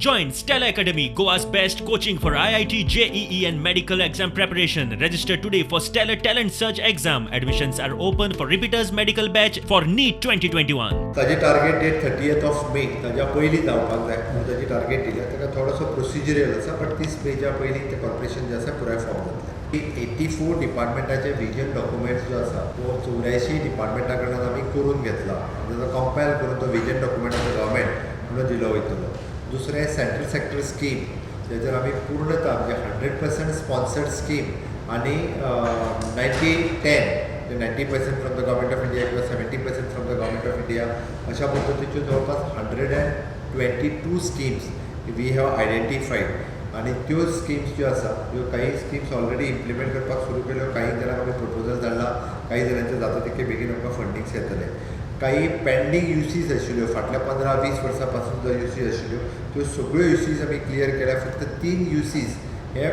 Join Stellar Academy, Goa's best coaching for IIT, JEE, and medical exam preparation. Register today for Stellar Talent Search exam. Admissions are open for repeaters medical batch for NEET 2021. ताजी target date 30th of May, ताज्या पयलीं जावपाक जाय म्हणून ताजी target दिल्या. ताका थोडोसो प्रोसिजरल आसा, बट 30 मेच्या पयलीं तें कॉर्पोरेशन जें आसा पुराय फॉर्म जातलें. 84 डिपार्टमेंटाचे विजन डॉक्युमेंट्स जो आसा तो 84 डिपार्टमेंटा कडल्यान आमी करून घेतला. ताजो कंपायल करून तो विजन डॉक्युमेंट ऑफ गव्हर्मेंट म्हणून दिलो वयतलो. दुसरें, सेंट्रल सेक्टर स्कीम, जेचेर आमी पूर्णता म्हणजे 100% स्पॉन्सर्ड स्कीम आनी 90-10, 90% from the Government of India किंवा 70% from the Government of India, अशा पद्दतीच्यो जवळपास 122 schemes we have identified. आनी त्यो स्किम्स ज्यो आसा त्यो काही स्किम्स ऑलरेडी इम्प्लिमेंट करपाक सुरू केल्यो. काही जाणांक आमी प्रपोजल धाडला, काही जाणांचे जाता तितके बेगीन आमकां फंडींग्स येतले. काही पेंडींग युसीज आशिल्ल्यो, फाटल्या 15-20 वर्सां पासून ज्यो युसीज आशिल्ल्यो, त्यो सगळ्यो युसीज आमी क्लियर केल्या. फक्त तीन युसीज हे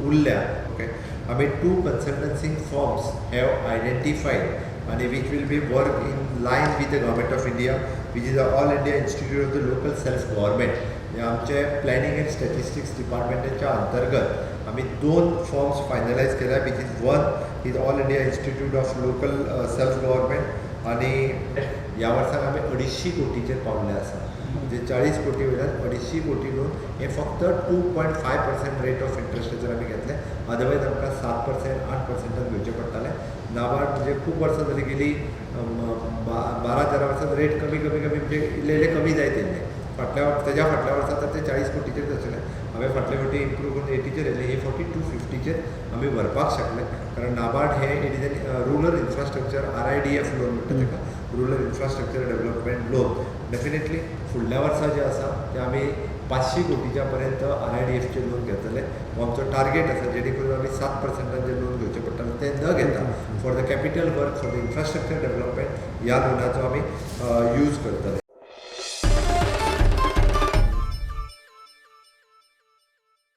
उरल्या. ओके, आमी two consultancy firms have identified आनी which will be work in line with the Government of India, which is All India Institute of the Local Self Government. हे आमचे प्लॅनिंग अँड स्टॅटिस्टिक्स डिपार्टमेंटाच्या अंतर्गत आमी दोन फर्म्स फायनलायज केल्या, which is one is All India Institute of Local Self Government. आनी ह्या वर्साक आमी 250 कोटीचेर पावल्ले आसा. म्हणजे 40 कोटी वयल्यान 250 कोटी लोन हे फक्त 2.5% rate of इंट्रस्टाचेर आमी घेतले. अदरवायज आमकां 7%, 8%न घेवचें पडटालें. नाबार्ड म्हणजे खूब वर्सां जाली गेली, 12-13 वर्सां रेट कमी कमी कमी, म्हणजे इल्ले इल्ले कमी जायत येयल्ले. फाटल्या, तेज्या फाटल्या वर्सा तर ते 40 कोटीचेरच आशिल्ले. हांवें फाटले फावटी इम्प्रूव करून 80चेर येयले. हे फावटी 250चेर आमी व्हरपाक शकले, कारण नाबार्ड हे it is an rural infrastructure, RIDF loan म्हणटा ताका, rural infrastructure development loan. Definitely फुडल्या वर्सा जें आसा तें आमी 500 कोटीच्या पर्यंत आरआयडीएफचें लोन घेतले हो आमचो टार्गेट आसा, जेणे करून आमी 7%न जें लोन घेवचें पडटा तें न घेता for the capital work, for the infrastructure development ह्या लोनाचो आमी यूज करतले.